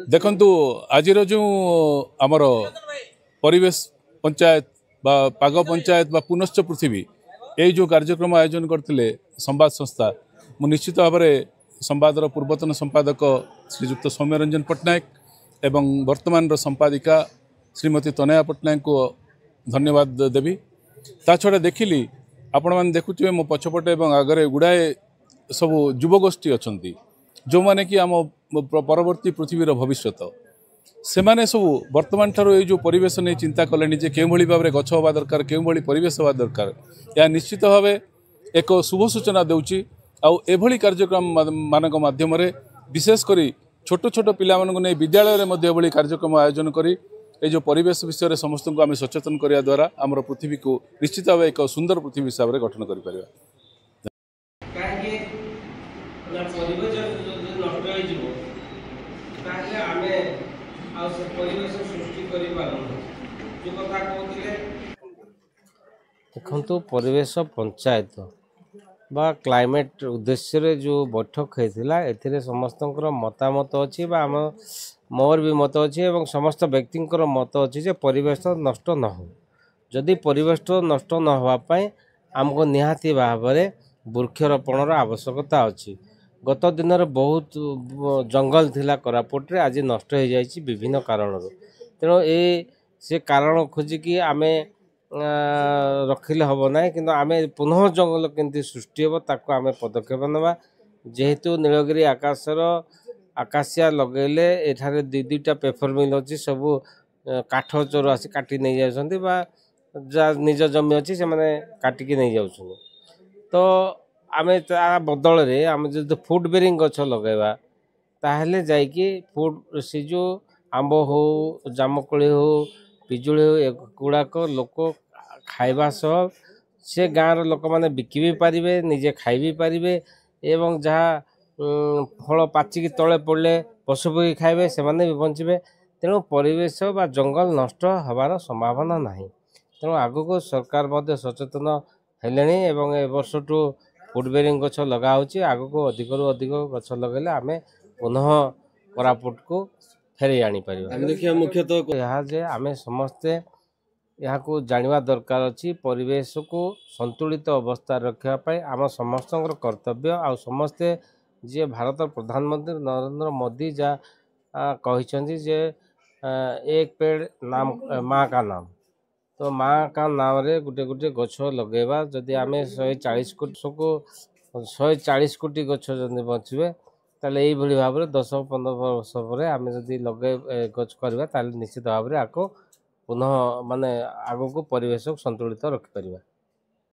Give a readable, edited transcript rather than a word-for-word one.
ଦେଖନ୍ତୁ, ଆଜିର ଯେଉଁ ଆମର ପରିବେଶ ପଞ୍ଚାୟତ ବା ପାଗ ପଞ୍ଚାୟତ ବା ପୁନଶ୍ଚ ପୃଥିବୀ, ଏଇ ଯେଉଁ କାର୍ଯ୍ୟକ୍ରମ ଆୟୋଜନ କରିଥିଲେ ସମ୍ବାଦ ସଂସ୍ଥା, ମୁଁ ନିଶ୍ଚିତ ଭାବରେ ସମ୍ବାଦର ପୂର୍ବତନ ସମ୍ପାଦକ ଶ୍ରୀଯୁକ୍ତ ସୌମ୍ୟରଞ୍ଜନ ପଟ୍ଟନାୟକ ଏବଂ ବର୍ତ୍ତମାନର ସମ୍ପାଦିକା ଶ୍ରୀମତୀ ତନୟା ପଟ୍ଟନାୟକଙ୍କୁ ଧନ୍ୟବାଦ ଦେବି। ତା ଛଡ଼ା ଦେଖିଲି, ଆପଣମାନେ ଦେଖୁଥିବେ, ମୋ ପଛପଟେ ଏବଂ ଆଗରେ ଗୁଡ଼ାଏ ସବୁ ଯୁବଗୋଷ୍ଠୀ ଅଛନ୍ତି, ଯେଉଁମାନେ କି ଆମ ପରବର୍ତ୍ତୀ ପୃଥିବୀର ଭବିଷ୍ୟତ। ସେମାନେ ସବୁ ବର୍ତ୍ତମାନ ଠାରୁ ଏଇ ଯେଉଁ ପରିବେଶ ନେଇ ଚିନ୍ତା କଲେଣି ଯେ କେଉଁଭଳି ଭାବରେ ଗଛ ହେବା ଦରକାର, କେଉଁଭଳି ପରିବେଶ ହେବା ଦରକାର, ଏହା ନିଶ୍ଚିତ ଭାବେ ଏକ ଶୁଭ ସୂଚନା ଦେଉଛି। ଆଉ ଏଭଳି କାର୍ଯ୍ୟକ୍ରମ ମାନଙ୍କ ମାଧ୍ୟମରେ, ବିଶେଷ କରି ଛୋଟ ଛୋଟ ପିଲାମାନଙ୍କୁ ନେଇ ବିଦ୍ୟାଳୟରେ ମଧ୍ୟ ଏଭଳି କାର୍ଯ୍ୟକ୍ରମ ଆୟୋଜନ କରି ଏଇ ଯେଉଁ ପରିବେଶ ବିଷୟରେ ସମସ୍ତଙ୍କୁ ଆମେ ସଚେତନ କରିବା ଦ୍ୱାରା ଆମର ପୃଥିବୀକୁ ନିଶ୍ଚିତ ଭାବେ ଏକ ସୁନ୍ଦର ପୃଥିବୀ ହିସାବରେ ଗଠନ କରିପାରିବା। କାହିଁକି ନା ପରିବେଶ ଯଦି ନଷ୍ଟ ହେଇଯିବ, ତାହେଲେ ଆମେ ଆଉ ସେ ପରିବେଶ ସୃଷ୍ଟି କରିପାରୁନୁ, ଯେଉଁ କଥା କହୁଥିଲେ। ଦେଖନ୍ତୁ, ପରିବେଶ ପଞ୍ଚାୟତ ବା କ୍ଲାଇମେଟ୍ ଉଦ୍ଦେଶ୍ୟରେ ଯେଉଁ ବୈଠକ ହେଇଥିଲା, ଏଥିରେ ସମସ୍ତଙ୍କର ମତାମତ ଅଛି ବା ଆମ ମୋର ବି ମତ ଅଛି ଏବଂ ସମସ୍ତ ବ୍ୟକ୍ତିଙ୍କର ମତ ଅଛି ଯେ ପରିବେଶ ନଷ୍ଟ ନ ହେଉ। ଯଦି ପରିବେଶ ନଷ୍ଟ ନ ହେବା ପାଇଁ ଆମକୁ ନିହାତି ଭାବରେ ବୃକ୍ଷରୋପଣର ଆବଶ୍ୟକତା ଅଛି। ଗତ ଦିନରେ ବହୁତ ଜଙ୍ଗଲ ଥିଲା କୋରାପୁଟରେ, ଆଜି ନଷ୍ଟ ହେଇଯାଇଛି ବିଭିନ୍ନ କାରଣରୁ। ତେଣୁ ଏ ସେ କାରଣ ଖୋଜିକି ଆମେ ରଖିଲେ ହେବ ନାହିଁ, କିନ୍ତୁ ଆମେ ପୁନଃ ଜଙ୍ଗଲ କେମିତି ସୃଷ୍ଟି ହେବ ତାକୁ ଆମେ ପଦକ୍ଷେପ ନେବା। ଯେହେତୁ ନୀଳଗିରି ଆକାଶର ଆକାଶିଆ ଲଗେଇଲେ, ଏଠାରେ 2 2ଟା ପେପର ମିଲ୍ ଅଛି, ସବୁ କାଠ ଚୋର ଆସି କାଟି ନେଇଯାଉଛନ୍ତି ବା ଯାହା ନିଜ ଜମି ଅଛି ସେମାନେ କାଟିକି ନେଇଯାଉଛନ୍ତି। ତ ଆମେ ତା ବଦଳରେ ଆମେ ଯଦି ଫୁଡ଼୍ ବେରିଂ ଗଛ ଲଗାଇବା, ତାହେଲେ ଯାଇକି ଫୁଡ଼୍ ସେ ଯେଉଁ ଆମ୍ବ ହଉ, ଜାମୁକୋଳି ହଉ, ପିଜୁଳି ହଉ, ଏଗୁଡ଼ାକ ଲୋକ ଖାଇବା ସହ ସେ ଗାଁର ଲୋକମାନେ ବିକି ବି ପାରିବେ, ନିଜେ ଖାଇ ବି ପାରିବେ ଏବଂ ଯାହା ଫଳ ପାଚିକି ତଳେ ପଡ଼ିଲେ ପଶୁପକ୍ଷୀ ଖାଇବେ, ସେମାନେ ବି ବଞ୍ଚିବେ। ତେଣୁ ପରିବେଶ ବା ଜଙ୍ଗଲ ନଷ୍ଟ ହେବାର ସମ୍ଭାବନା ନାହିଁ। ତେଣୁ ଆଗକୁ ସରକାର ମଧ୍ୟ ସଚେତନ ହେଲେଣି ଏବଂ ଏ ବର୍ଷଠୁ ଫୁଡ଼୍ ବେରିଂ ଗଛ ଲଗା ହେଉଛି। ଆଗକୁ ଅଧିକରୁ ଅଧିକ ଗଛ ଲଗାଇଲେ ଆମେ ପୁନଃ କୋରାପୁଟକୁ ଫେରାଇ ଆଣିପାରିବା। ଆମେ ଦେଖିବା ମୁଖ୍ୟତଃ ଏହା ଯେ ଆମେ ସମସ୍ତେ ଏହାକୁ ଜାଣିବା ଦରକାର ଅଛି। ପରିବେଶକୁ ସନ୍ତୁଳିତ ଅବସ୍ଥାରେ ରଖିବା ପାଇଁ ଆମ ସମସ୍ତଙ୍କର କର୍ତ୍ତବ୍ୟ। ଆଉ ସମସ୍ତେ ଯିଏ ଭାରତର ପ୍ରଧାନମନ୍ତ୍ରୀ ନରେନ୍ଦ୍ର ମୋଦି ଯାହା କହିଛନ୍ତି ଯେ ଏକ ପେଡ଼ ନାମ ମା କା ନାମ, ତ ମା କା ନାମରେ ଗୋଟେ ଗୋଟେ ଗଛ ଲଗାଇବା। ଯଦି ଆମେ 140 କୋଟିକୁ 140 କୋଟି ଗଛ ଯଦି ବଞ୍ଚିବେ, ତାହେଲେ ଏଇଭଳି ଭାବରେ 10 15 ବର୍ଷ ପରେ ଆମେ ଯଦି ଲଗାଇ ଗଛ କରିବା, ତାହେଲେ ନିଶ୍ଚିତ ଭାବରେ ଆକୁ ପୁନଃ ମାନେ ଆଗକୁ ପରିବେଶକୁ ସନ୍ତୁଳିତ ରଖିପାରିବା।